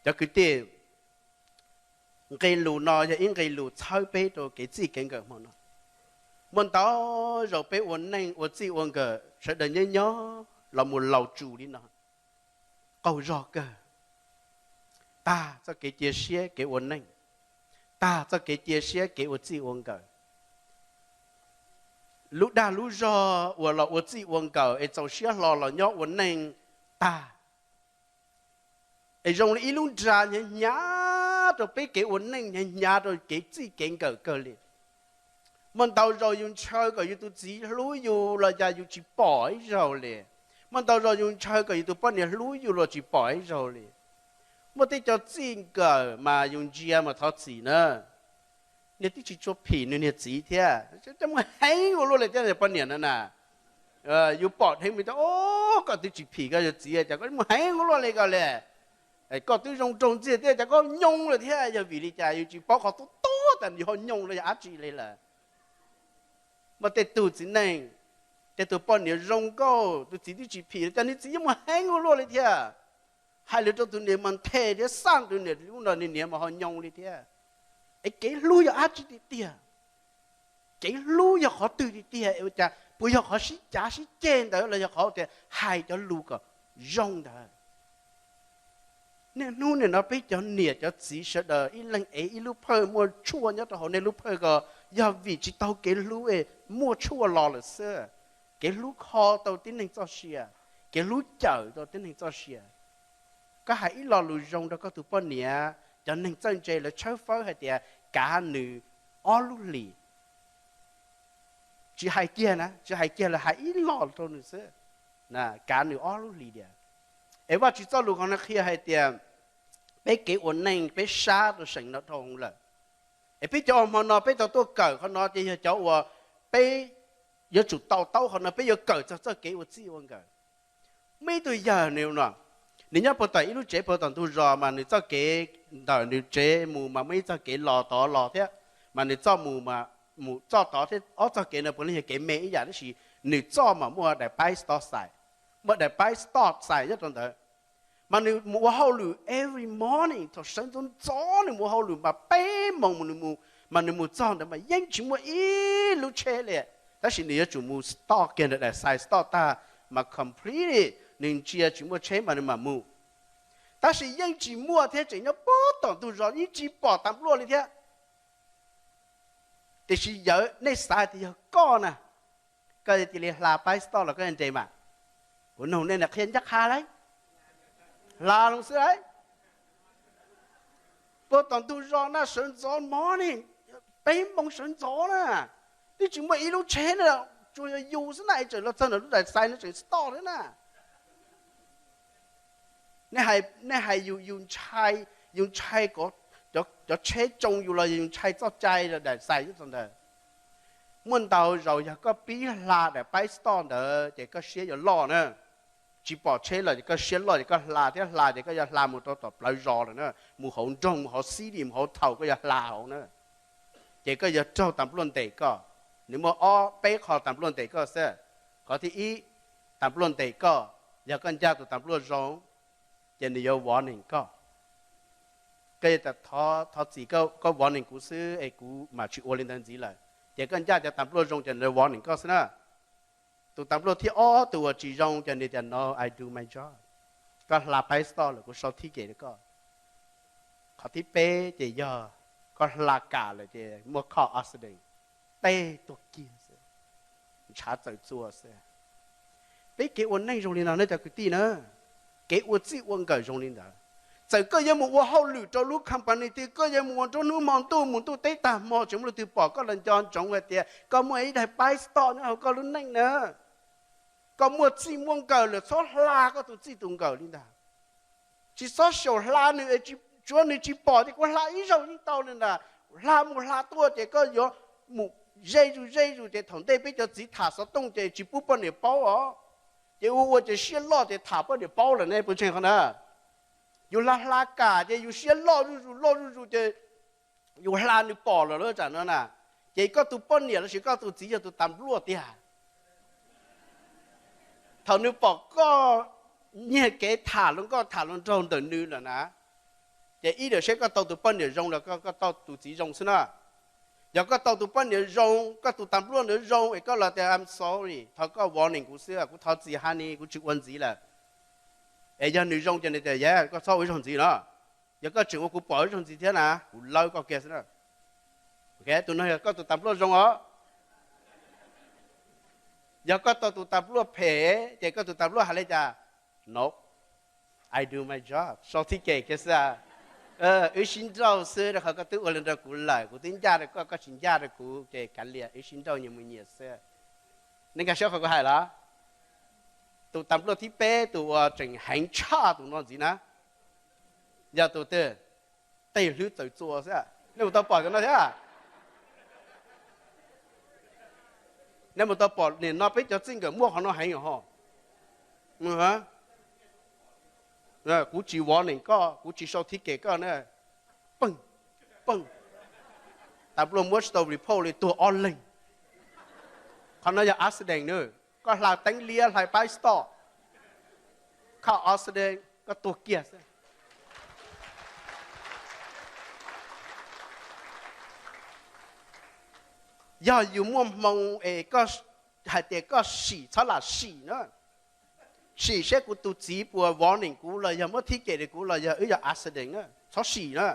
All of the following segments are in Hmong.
Cov kwv tij, nqe lus no yog ib nqe lus txhawb peb rau kev txij kev nkawm hmo no. Muaj ntau zaus peb ua neej ua txij ua nkawm sawv daws nyob nyob los mus laus tsus li no, qaug zog kawg, tag txoj kev cia siab kev ua neej, tag txoj kev cia siab kev ua txij ua nkawm. Lub dag lub zog uas los ua txij ua nkawm es txaus siab hlo los nyob ua neej tag, es zoo li ib lub nra hnyav hnyav rau peb kev ua neej, hnyav hnyav rau kev txij kev nkawm kawg li. Muaj ntau zaus yus ntshaw kom yus tus txiv hlub yus los cas yus tsis pom ib zaug li. Muaj ntau zaus yus ntshaw kom yus tus poj niam hlub yus los tsis pom ib zaug li. Muaj tej cov txij nkawm mas yus ntsia mas thov txim na, niag twb tsis tshua phim nws niag txiv thiab, coj mus heev ua luaj li thiab poj niam no na. Yus pom dheev mus tias, o, koj twb tsis phim koj yog txiv, cas koj mus heev ua luaj li ko li. Koj twb zoo raug ntxiag thiab cas koj nyooj lawm thiab, yog vim li cas yus tsis paub qhov tuaj tuaj tas nws ho nyooj los yog dab tsi li lawm. Muaj tej tug txiv neej, tej tug poj niam zoo nkauj, tus txiv twb tsis phim cas nws txiv yuav mus heev ua luaj li thiab. Hais lus rau tus niam mas nthe thiab xaj tus niam, ub no nws niam mas ho nyooj li thiab. Es kev hlub yog dab tsi tiag tiag? Kev hlub yog qhov twg tiag tiag? Ua cas puas yog qhov sib cav sib ceg ntawd los yog qhov tias hais cov lus kom zoo ntawd? Niaj hnub nim no peb cov niam cov txiv sawv daws ib leeg ev ib lub phawj muaj tshuaj nyob rau hauv nej lub phawj ko, yog vim tsis tau kev hlub es muaj tshuaj los lawm xwb. Kev hlub kho tau tib neeg txoj sia, kev hlub cawm tau tib neeg txoj sia. Koj hais ib lo lus zoo rau koj tus poj niam, cov neeg txawj ntse lawv tshawb fawb hais tias kav nws ob lub hlis. Tsis hais kiag na, tsis hais kiag, lawv hais ib lo rau nws xwb, kav nws ob lub hlis tias. Es Vajtswv txoj lus qhov no qhia hais tias peb kev ua neej peb sab rau seem no dhau lawm. Es peb cov uas hmo no peb tau tuaj kawm qhov no ces yog cov uas peb yuav tsum to taub qhov no, peb yuav kawm txog txoj kev ua txij ua nkawm. Muaj ib tug yawg nws no, nws nyob puag tom ib lub tsev puag tom ntug zos mas nws txoj kev ntawm nws tsev mus mas muaj ib txoj kev los tod los thiab, mas nws txoj mus, mus txoj tod thiab ob txoj kev no puav leej yog kev me ib yam tab sis nws txoj mas muaj daim paib stop sign, muaj daim paib stop sign nyob rau ntawd. Mas nws mus ua hauj lwm every morning, thaum sawv ntxov ntxov nws mus ua hauj lwm mas peb moos mas nws mus, mas nws mus txog ntawd mas yeej tsis muaj ib lub tsheb li. Tab sis nws yuav tsum mus stop kiag ntawm daim sign stop tag mas completely nws ntsia tsis muaj tsheb mas nws mam mus. Tab sis yeej tsis muaj thiab, tseem nyob puag tom ntug zos yeej tsis pom tas npluaj li thiab. Tiam sis yawg, nej xav tias yog koj na, koj cia li hla paib stop los koj nres mas? Kuv nug nej na, qhia ncaj qha lauj, hla los xwb lauj. Puag tom ntug zos na, sawv ntxov morning, peb moos sawv ntxov na, twb tsis muaj ib lub tsheb na, tsuas yog yus xwb na, es tseem los txog ntawm lub daim sign no tseem stop thiab na. Nej hais yus, yus ntshai, yus ntshai cov tsheb tsoo yus los yog yus ntshai txoj cai daim sign nyob txog ntawd. Muaj ntau zaus yog koj pib hla daim paib stop ntawd ces koj siab yuav loj na. Tsis pom tsheb los ces koj siab loj ces koj hla thiab hla ces koj yuav hla mus rau tom plawv zos lawm na, mus hauv nroog, mus hauv city, mus hauv town, koj yuav hla hauv na. Ces koj yuav raug tas npluaj ntes koj. Nws muaj ob peb qho tas npluaj ntes koj xwb. Qhov thib ib, tas npluaj ntes koj, yog koj ncaj tus tas npluaj zoo, ces nws yuav warning koj. Koj yuav tias, thov txim, koj warning kuv xwb es kuv mam tsis ua li ntawd ntxiv lawm. Ces koj ncaj cov tas npluaj zoo ces nws warning koj xwb na. Tus tas npluaj thib ob, tus uas tsis zoo ces nws tias, no, I do my job. Koj hla paib stop lawm, kuv sau ticket rau koj. Qhov thib peb ces yog koj hla kam lawm ces muaj car accident, tej tuag kiag xwb, ntshav txawm txua xwb. Peb kev ua neej zoo li no nej cov kwv tij na, kev ua txij ua nkawm zoo li ntawd. Txawm koj yuav mus ua hauj lwm rau lub company twg, koj yuav mus ua nruab hnub hmo ntuj, mus ntuj teb tag hmo tseem muaj leej twg pom koj los nco ntsoov hais tias koj muaj ib daim paib stop nyob hauv koj lub neej na. Koj muaj txij muaj nkawm lawm, txhob hla koj tus txij tus nkawm li ntag. Tsis txhob xyaum hla nws, tsuav nws tsis pom ces kuv hla ib zaug yeej tau li ntag. Hla mus hla tuaj ces koj yuav mus ze zus ze zus ces thaum ntej peb cov txiv tham xov tooj ces tsis pub poj niam paub os. Ces ua ua ces siab loj ces tham poj niam paub lawm ne, puas ntseeg qhov na? Yus hla hla kam ces yus siab loj zuj zus loj zuj zus ces yus hla nws pom lawm lawm tsam no na. Ces koj tus poj niam lossis koj tus txiv yog tus tas npluaj tiag. Thaum nws pom koj nyiag kev tham hluas nkauj tham hluas nraug ntawm nws lawm na, Ces ib ram seb koj tau tus poj niam zoo los koj tau tus txiv zoo xwb na. Yog koj tau tus poj niam zoo, koj tus tas npluaj ntawd zoo es koj los tias I'm sorry, thov koj warning kuv xwb, kuv thov txim, honey, kuv tsis ua ntxiv lawm. Es yog nws zoo ces nws tias, yeah, koj txhob ua ib zaug ntxiv no. Yog koj tseem ua kuv pom ib zaug ntxiv thiab na, kuv lawb koj kiag xwb na. Tus no yog koj tus tas npluaj zoo os. Yog koj tau tus tas npluaj phem ces koj tus tas npluaj hais li cas? No, I do my job, sau thiab kem kiag xwb. Wb sib nrauj xwb, rau qhov koj twb ua li nrog kuv lawm, kuv twb ncaj rau koj, koj tsis ncaj rau kuv, ces kav liam, wb sib nrauj nyias mus nyias xwb. Nej nkag siab qhov kuv hais los? Tus tas npluaj thib peb, tus uas tseem heev tshaj tus no ntxiv na, yog tus twg? Tej hlwb txawm txua xwb. Nej mus tau pom cov no thiab? Nej mus tau pom, nim no peb cov txij nkawm muaj qhov no heev ho. Kuv tsis warning koj, kuv tsis sau thiab kem koj na. Pem, pem, tas npluaj muab tsis tau report li, tuag ob leeg. Qhov no yog accident na. Koj hla teeb liab, hla pais stop, koj accident, koj tuag kiag xwb. Yog yus muaj hmoo es koj hais tias koj sim, txhob lam sim na. Sim seb kuv tus txiv puas warning kuv los yog muab thiab kem rau kuv los yog wb yog accident na, txhob sim na.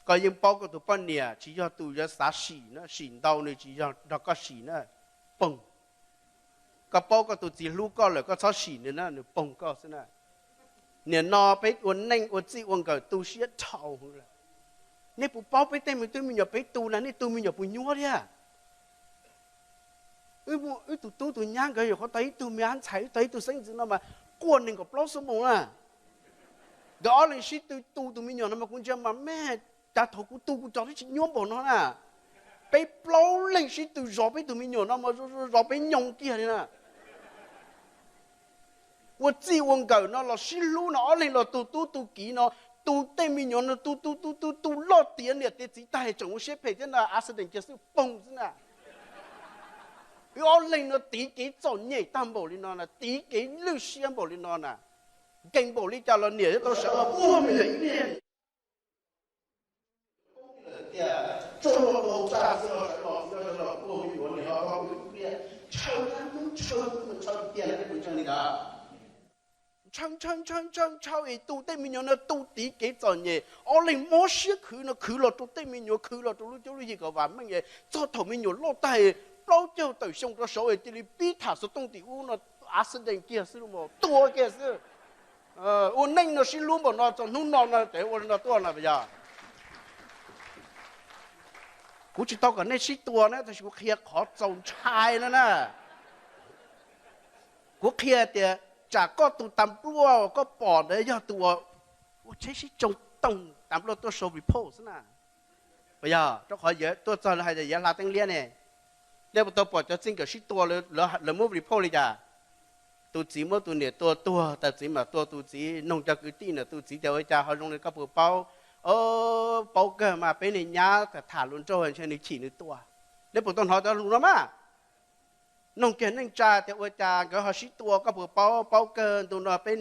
Koj yeej paub koj tus poj niam tsis yog tus yuav xav sim na, sim ntau nws tsis yog nrog koj sim na. Pem, koj paub koj tus txiv hlub koj lawm koj txhob sim nws na, nws pem koj xwb na. Nim no peb ua neej ua txij ua nkawm tu siab dhau lawm. Nej puas paub peb tej me tub me nyuam peb tu na, nej tu me nyuam puas nyuaj thiab? Wb tus tub tus nyab nkawd nyuam qhuav tau ib tug me ab ntxhais, wb tau ib tug xeeb ntxwv no mas quaj nees nkaum plaub xuab moos na. Nkawd ob leeg sib tw tu tus me nyuam no mas kuv ntsia mas, me, cas thaum kuv tu kuv cov twb tsis nyuaj npaum no na. Peb plaub leeg sib tw zov peb tus me nyuam no mas zov peb nyoos kiag li na. Ua txij ua nkawm no los sib hlub no, ob leeg los tu tub tu kiv no, tu tej me nyuam no tu tu tu tu tu loj tiav niam tiav txiv tag tseem ua siab phem thiab na, accident kiag xwb, pem xwb na. Wb ob leeg no tiv kev txom nyem tag npaum li no na, tiv kev lwj siab npaum li no na, nkees npaum li cas los niam yuav tau sawv los puag me ntsis ib pliag. Tias tsuas muaj kaus tsaj xwb los sawv los, sawv los puag me nyuam, niam ho tau ib pliag. Ntshaw hnub ntshaw hnub ntshaw tiag, nej puas ntseeg li ntawd? Ntshaw ntshaw ntshaw ntshaw ntshaw es tu tej me nyuam no tu tiv kev txom nyem, ob leeg mob siab khwv no, khwv los rau tej me nyuam, khwv los rau lub cuab lub yig kom vam meej es txog thaum me nyuam loj tag plaub caug tawm xyoo rau saud es cia li pib tham xov tooj tim ub no, accident kiag xwb, tua kiag xwb. Ua neej no sib hlub npaum no txog hnub no no ces ua li no tuaj no puas yog? Kuv tsis tau kom nej sib tua na, tab sis kuv qhia qhov txaus ntshai no na. Kuv qhia tias tsam koj tus tas npluaj koj pom ntawd yog tus uas ua tsheb sib tsoo toog tas npluaj tuaj sau report xwb na. Puas yog? Rau qhov yawg tuaj txog lawv hais tias yawg hla teeb liab ne. Nej puas tau pom cov txij nkawm sib tua lawv muab report li cas? Tus txiv muab tus niam tua tuag, tus txiv mam tua tus txiv, noog cov kwv tij na, tus txiv tias ua cas ho zoo li, koj puas paub? Paub kawg mas, peb niag nyab tham tham hluas nraug ntshe nws chim nws tua. Nej puas tau hnov cov lus no mas? Noog kiag neej tsa tias ua cas nkawd ho sib tua, koj puas paub? Paub kawg, ntu no peb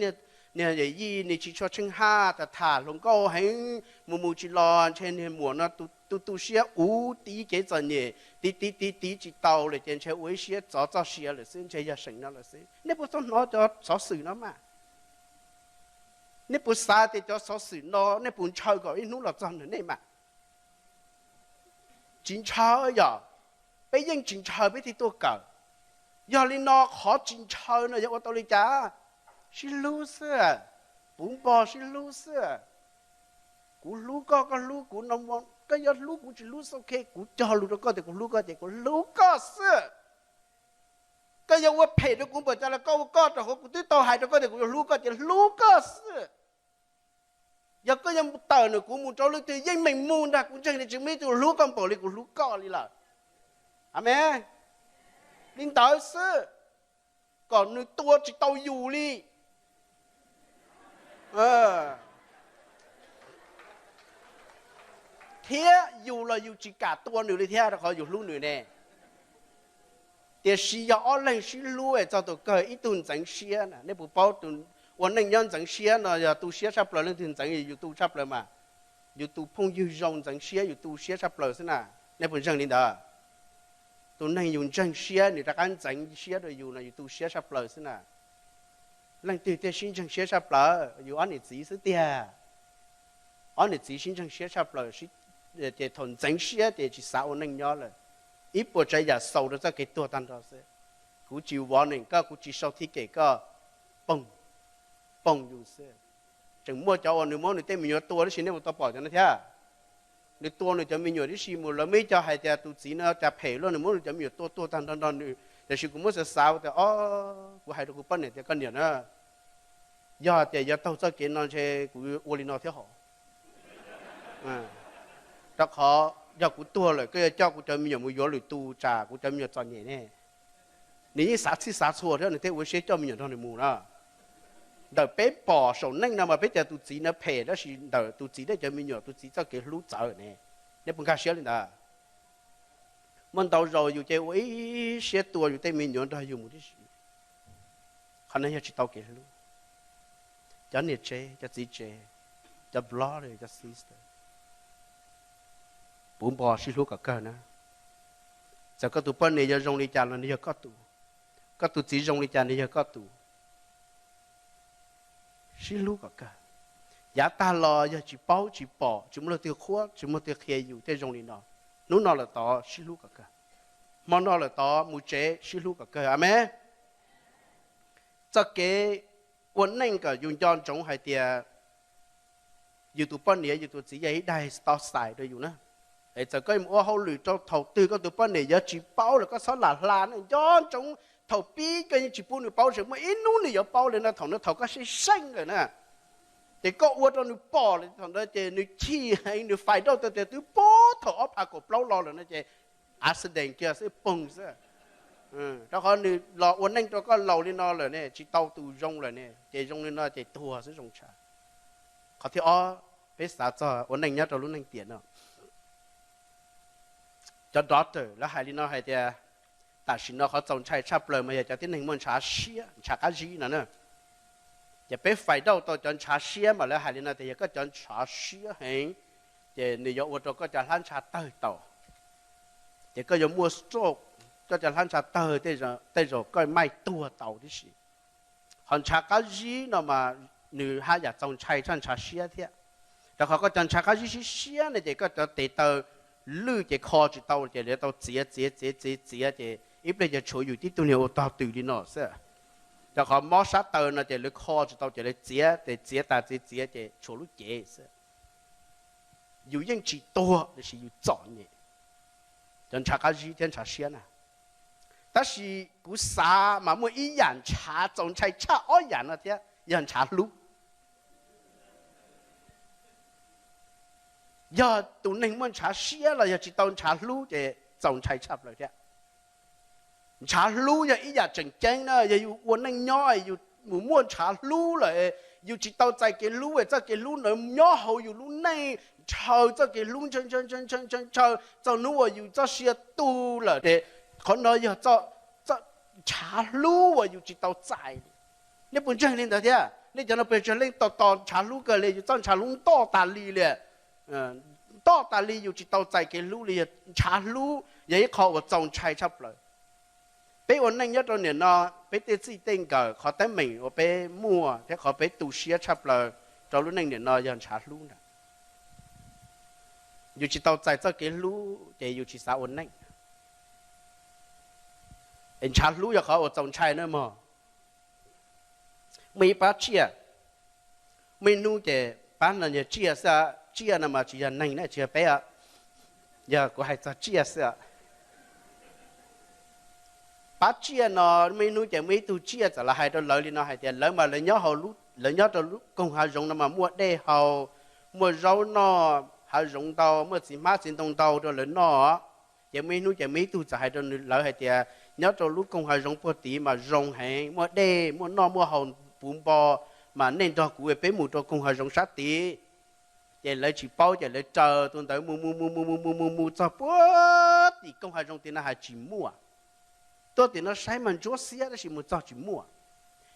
niag yawm yij nws tsis tshua tsheej haj, tham tham hluas nkauj heev, mus mus tsis los, ntshe niag muam no tu tu siab uv tiv kev txom nyem, tiv tiv tiv tiv tsis tau lawm ces ntshe ua ib siab txov txoj sia lawm xwb, ntshe yog seem no lawm xwb. Nej puas tau hnov cov xov xwm no mas? Nej puas xav tias cov xov xwm no nej puas ntshaw kom ib hnub los txog nrog nej mas? Tsis ntshaw yom. Peb yeej tsis ntshaw peb thiaj tuaj kawm. Yog li no qhov tsis ntshaw no yog ua tau li cas? Sib hlub xwb, puv npog sib hlub xwb. Kuv hlub koj, koj hlub kuv no, koj yuav hlub kuv tsis hlub xwb, ok, kuv cog lus rau koj tias kuv hlub koj ces kuv hlub koj xwb. Koj yuav ua phem rau kuv npaum cas los koj ua koj, rau qhov kuv twb tau hais rau koj tias kuv yuav hlub koj ces hlub koj xwb. Yog koj yuav mus tawm nws, kuv mus rau leej twg yeej meem mus ntag, kuv ntseeg tias tsis muaj ib tug hlub koj npaum li kuv hlub koj li lawm. Amees. Li ntawd xwb, kom nws tua tsis tau yus li. Thiab yus los yus tsis kam tua nws li thiab, rau qhov yus hlub nws ne. Tiam sis yog ob leeg sib hlub es txog tus kawg ib tug ntxeev siab na, nej puas paub tus Ua neej nyob ntxeev siab no yog tu siab tshaj plaws, leej twg ntxeev yus tu tshaj plaws mas. Yus tus phooj ywg zoo ntxeev siab yus tu siab tshaj plaws xwb na. Nej puas ntseeg li ntawd? Tus neeg yus ntseeg siab nws rov qab ntxeev siab rau yus no yus tu siab tshaj plaws xwb na. Leej twg thiaj sib ntseeg siab tshaj plaws? Yus ob niam txiv xwb tiag. Ob niam txiv sib ntseeg siab tshaj plaws, ces thaum ntxeev siab ces tsis xav ua neej nyob lawm. Ib puas tsav yam xaus rau txoj kev tuag tag nrho xwb. Kuv tsis warning koj, kuv tsis sau thib kem koj, poog, poog yus xwb. Tseem muaj cov uas nws muab nws tej me nyuam tua tib si, nej puas tau pom cov no thiab? Nws tua nws cov me nyuam tib si mus, lawv muaj ib co hais tias tus txiv no cas phem luaj, nws muab nws cov me nyuam tua tuag tag nrho nrog nws. Tiam sis kuv muab xav xav tias, o, kuv hais rau kuv poj niam tias, koj niam na, yog tias yuav taug txoj kev no ntshe kuv ua li no thiab hos. Rau qhov yog kuv tuag lawm koj yuav coj kuv cov me nyuam mus yuav lwm tus, tsam kuv cov me nyuam txom nyem ne. Nws yeej xav txhij xav txhua thiab nws thiaj ua siab coj me nyuam nrog nws mus na. Ntawm peb pom saum neej no mas peb tias tus txiv no phem, tab sis ntawm tus txiv tej cov me nyuam tus txiv txoj kev hlub txawv ne. Nej puas nkag siab li ntawd? Muaj ntau zaus yus ces ua ib siab tua yus tej me nyuam nrog yus mus tib si. Qhov no yog tsis tau kev hlub. Cov niam tsev, cov txiv tsev, cov brother, cov sister, puv npo sib hlub kom kawg na. Txawm koj tus poj niam yuav zoo li cas los nws yog koj tus, koj tus txiv zoo li cas nws yog koj tus. Sib hlub kom kawg. Yav tag los yog tsis paub tsis pom, tsis muaj leej twg qhuab tsis muaj leej twg qhia yus thiaj zoo li no. Hnub no lawm tod sib hlub kom kawg. Hmo no lawm tod mus tsev sib hlub kom kawg. Amees. Txoj kev ua neej kom yus nco ntsoov hais tias yus tus poj niam yus tus txiv yog ib daim stop sign rau yus na. Es txawm koj mus ua hauj lwm rau thaum twg koj tus poj niam yuav tsis paub los koj txhob lam hla na, nco ntsoov thaum pib koj yeej tsis pub nws paub, tseem muaj ib hnub nws yuav paub li no, thaum no thaum koj seej seej lawm na. Ces koj ua rau nws pom lawm thaum ntawd ces nws chim heev, nws fais dawj tau tias twb puag thaum ob phav kaum plaub los lawm no ces accident kiag xwb, poog xwb. Rau qhov nws los ua neej rau koj laus li no lawm ne, tsis tau tus zoo lawm ne, ces zoo li no ces tuag xwb zoo tshaj. Qhov thib ob, peb xav txog ua neej nyob rau lub neej tiam no. Cov doctor lawv hais li no hais tias, tam sim no qhov txaus ntshai tshaj plaws mas yog cov tib neeg muaj ntshav siab, ntshav qab zib no na. Ces peb fais dawj tau cov ntshav siab mas lawv hais li no tias yog koj cov ntshav siab heev, ces nws yuav ua rau koj cov hlab ntsha tawg tau. Ces koj yuav muaj stroke, koj cov hlab ntsha tawg, tej zaum koj maij tuag tau tib si. Qhov ntshav qab zib no mas nws haj yam txaus ntshai tshaj ntshav siab thiab. Rau qhov koj cov ntshav qab zib siab siab no ces koj cov tes taw lwj ces kho tsis tau ces lawv tau txiav txiav txiav txiav txiav ces ib pliag yog tshuav yus tib tug niag ua tog twm li no xwb. Rau qhov mob sab taw no ces lawv kho tsis tau ces lawv txiav ces txiav tas txiav txiav ces tshuav lub cev xwb. Yus yeej tsis tuag tiam sis yus txom nyem. Cov ntshav qab zib thiab ntshav siab na. Tab sis kuv xav mas muaj ib yam ntshav txaus ntshai tshaj ob yam no thiab, yog ntshav hlub. Yog tus neeg muaj ntshav siab los yog tsis tau ntshav hlub ces txaus ntshai tshaj plaws thiab. Ntshav hlub yog ib yam tseem ceeb na, yog yus ua neej nyob yus mus muaj ntshav hlub lawm, yus tsis tau txais kev hlub es txoj kev hlub ntawd nyob hauv yus lub neej ntshaw txoj kev hlub ntshaw ntshaw ntshaw ntshaw ntshaw ntshaw txog hnub uas yus txoj sia tu lawm es qhov no yog ntshav hlub uas yus tsis tau txais. Nej puas ntseeg li ntawd thiab? Nej cov no pes tsawg leej tos tos ntshav hlub kawg li, yus txoj ntshav hlub ntoj tas li li. Ntoj tas li, yus tsis tau txais kev hlub li. Yog ntshav hlub yog ib qho uas txaus ntshai tshaj plaws. Peb ua neej nyob rau nim no, peb tej txij tej nkawm, qhov teeb meem uas peb muaj thiab qhov peb tu siab tshaj plaws rau lub neej nim no yog ntshav hlub ntag. Yus tsis tau txais txoj kev hlub ces yus tsis xav ua neej. Es ntshav hlub yog qhov uas txaus ntshai na mog. Muaj ib pab tsiaj, muaj ib hnub ces pab no yog tsiaj xwb, tsiaj no mas tsis yog neeg na, tsis yog peb, yog kuv hais txog tsiaj xwb. Pab tsiaj no muaj ib hnub ces muaj ib tug tsiaj txawm los hais rau lawv li no hais tias lawv mas lawv nyob hauv, lawv nyob rau lub koog hav zoov no mas muaj dej haus, muaj zaub noj, hav zoov ntau, muaj txiv hmab txiv ntoo ntau rau lawv noj. Ces muaj ib hnub ces muaj ib tug txawm hais rau lawv hais tias nyob rau lub koog hav zoov puag tid mas zoo heev, muaj dej, muaj noj muaj haus puv npo, mas nej nrog kuv peb mus rau koog hav zoov sab tid. Ces lawv tsis paub ces lawv raws tus ntawd mus mus mus mus mus mus mus mus txog puag tim koog hav zoov tim no hais tsis muaj. Tuaj tim no saib mas ntsuab xiab tab sis mus txog tsis muaj.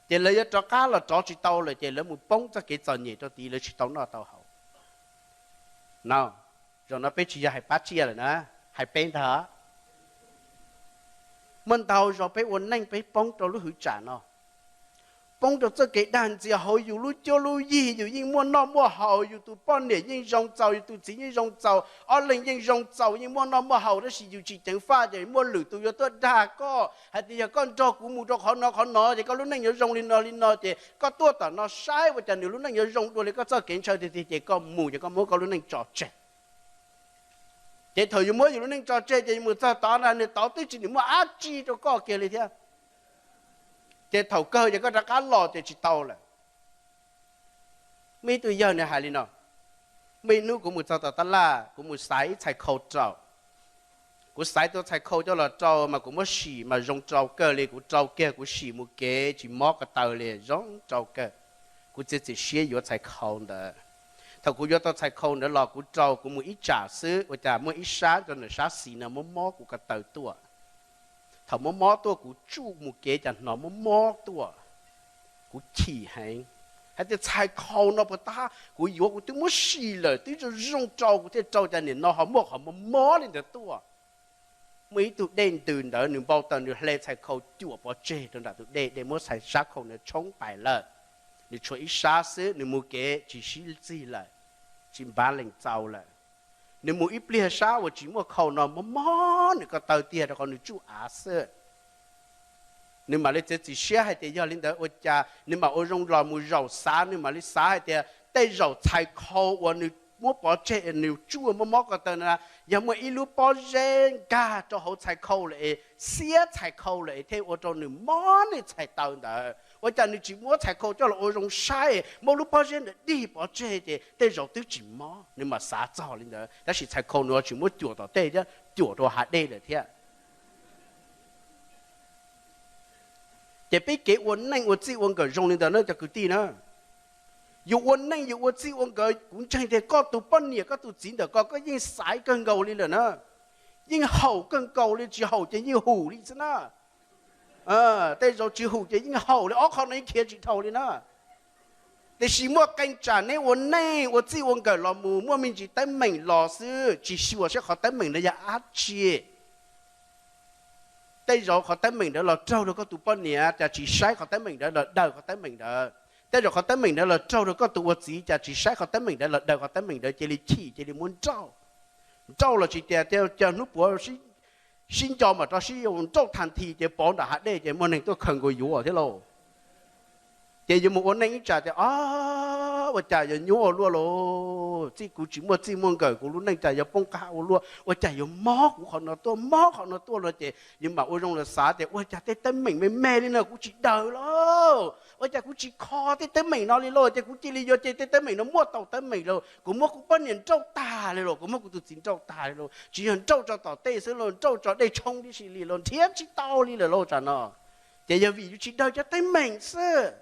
Ces lawv yuav rov qab los rov tsis tau lawm ces lawv mus poob txoj kev txom nyem rau tid, lawv tsis tau noj tau haus. No, zaum no peb tsis yog hais pab tsiaj lawm na, hais peb ntag. Muaj ntau zaus peb ua neej peb poob rau lub hwv tsam no, poob rau txoj kev dag ntxias hauv yus lub cuab lub yig. Yus yeej muaj noj muaj haus, yus tus poj niam yeej zoo txaus, yus tus txiv yeej zoo txaus, ob leeg yeej zoo txaus, yeej muaj noj muaj haus, tab sis yus tsis ceev faj ces muaj lwm tus yuav tuaj dag koj hais tias yog koj nrog kuv mus rau qhov no qhov no ces koj lub neej yuav zoo li no li no, ces koj tuaj tom no saib ua cas nws lub neej yuav zoo dua li koj txoj kev ntshaw tiag tiag, ces koj mus ces koj muab koj lub neej tso tseg. Ces thaum yus muab yus lub neej tso tseg ces yus mus txog tod na, nws tod twb tsis muaj dab tsi rau koj kiag li thiab. Ces thaum kawg ces koj rov qab los ces tsis tau lawm. Muaj ib tug yawg nws hais li no, muaj ib hnub kuv mus txog tom tab laj, kuv mus xaiv ib txhais khau rau. Kuv xaiv tau txhais khau coj los rau mas kuv muab sim mas zoo rau kawg li, kuv rau kiag kuv sim mus kev tsis mob ko taw li, zoo rau kawg. Kuv txiav txim siab yuav txhais khau ntawd. Thaum kuv yuav tau txhais khau ntawd los kuv rau kuv mus ib tsam xwb, ua cas muaj ib sab rau ntawm sab xis no mob mob kuv ko taw tuaj. Thaum mob mob tuaj kuv tsuj mus kev cas hnov mob mob tuaj. Kuv chim heev, hais tias txhais khau no puas tab, kuv yuav kuv twb muab sim lawm twb zoo zoo rau kuv thiaj rau, cas nim no ho muaj qhov mob mob li ntawd tuaj. Muaj ib tug dej ntws ntawd nws npau taws, nws hle txhais khau cuam pov tseg rau nram tus dej, dej muab txhais sab khau ntawd tshoob pais lawm. Nws tshuav ib sab xwb, nws mus kev tsis sib txig lawm, tsis npav lees txaus lawm. Nws mus ib pliag sab uas tsis muaj khau no mob mob nws ko taw tiag rau qhov nws tsuj av xwb. Nws mam li txiav txim siab hais tias yog li ntawd ua cas, nws mam ua zoo los mus zaum xav, nws mam li xav hais tias tej zaum txhais khau uas nws muab pov tseg nws tsuj mob mob ko taw na, yog muaj ib lub pob zeb nkag rau hauv txhais khau lawm es xiab txhais khau lawm es thiaj ua rau nws mob nej txhais taw ntawd. Ua cas nws tsis muab txhais khau coj los ua zoo saib, muab lub pob zeb ntawd dig pov tseg ces tej zaum twb tsis mob. Nws mam xav txog li ntawd, tab sis txhais khau nws tsis muab cuam tom tej thiab, cuam rau hav dej lawm thiab. Ces peb kev ua neej ua txij ua nkawm zoo li ntawd na cov kwv tij na. Yus ua neej yus ua txij ua nkawm, kuv ntseeg tias koj tus poj niam koj tus txiv ntawm ko koj yeej xaiv kawg nkaus li lawm na. Yeej haum kawg nkaus li, tsis haum ces yeej hum li xwb na. Tej zaum tsis hum ces yeej haum li, ob qho no yeej khiav tsis dhau li na. Tiam sis muaj qee tsam neb ua neej ua txij ua nkawm los mus muaj me ntsis teeb meem los xwb, tsis xyuas saib qhov teeb meem ntawd yog dab tsi. Tej zaum qhov teeb meem ntawd los raug rau koj tus poj niam, cas tsis saib qhov teeb meem ntawd los daws qhov teeb meem ntawd. Tej zaum qhov teeb meem ntawd los raug rau koj tus ua txiv, cas tsis saib qhov teeb meem ntawd los daws qhov teeb meem ntawd, cia li chim cia li muab nrauj. Nrauj los tsis tias, cas hnub puav sib nco mam rov sib yuav, nrauj tag nthi ces pov nram hav dej ces muaj neeg tuaj khaws nkaus yuav thiab lauj. Ces yuav mus ua neej ib tsam tias, o, ua cas yuav nyuaj ua luaj lauj, txij kuv tsis muaj txij muaj nkawm kuv lub neej cas yuav poob qab ua luaj, ua cas yuav mob kuv qhov no tuaj, mob qhov no tuaj no. Ces yuav mam ua zoo los xav tias ua cas tej teeb meem me me li no kuv tsis daws lauj, ua cas kuv tsis kho tej teeb meem no li lauj, ces kuv cia li yuav ces tej teeb meem no muaj tau teeb meem lauj, kuv muab kuv poj niam nrauj tag li lauj, kuv muab kuv tus txiv nrauj tag li lauj, tsis yog nrauj tso tom tej xwb lauj, nrauj tso dej tshoob tib si li lauj, nrhiav tsis tau li lawm lauj tsam no. Ces yog vim yus tsis daws cov teeb meem xwb.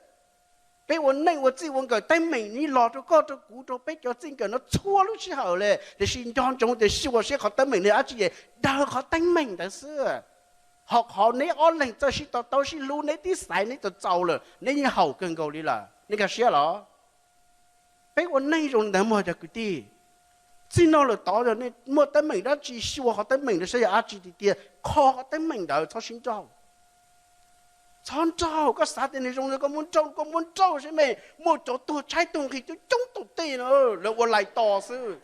Peb ua neej ua txij ua nkawm teeb meem ni los rau koj rau kuv rau peb cov txij nkawm no txhua lub sij hawm li, tiam sis nco ntsoov tias xyuas saib qhov teeb meem no dab tsi es daws qhov teeb meem ntawd xwb. Ho qhov neb ob leeg txawj sib to taub sib hlub, neb twb xaiv neb tau txaus lawm, neb yeej haum kawg nkaus li lawm, nej nkag siab los? Peb ua neej zoo li ntawd mog cov kwv tij. Txij no lawm tod yog nej muaj teeb meem dab tsi xyuas qhov teeb meem ntawd saib yog dab tsi tiag tiag, kho qhov teeb meem ntawd, txhob sib nrauj. Txhob nrauj, koj xav tias nws zoo li koj muab nrauj, koj muab nrauj saib me, muaj cov tuag tshaib tuag nqhis coob coob tom tej no, lawv ua lais tos xwb.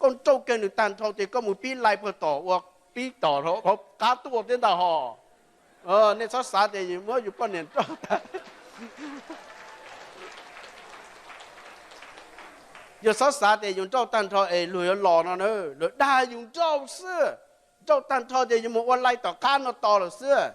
Koj nrauj kiag nws tag nrho ces koj mus pib lais puag tom ua, pib tom qab tuaj thiab ntag hos. Nej txhob xav tias yus muab yus poj niam nrauj tag, yus txhob xav tias yus nrauj tag nrho es luag yuav los no na, luag dag yus nrauj xwb. Nrauj tag nrho ces yus mus ua lais tom qab no tos lawm xwb.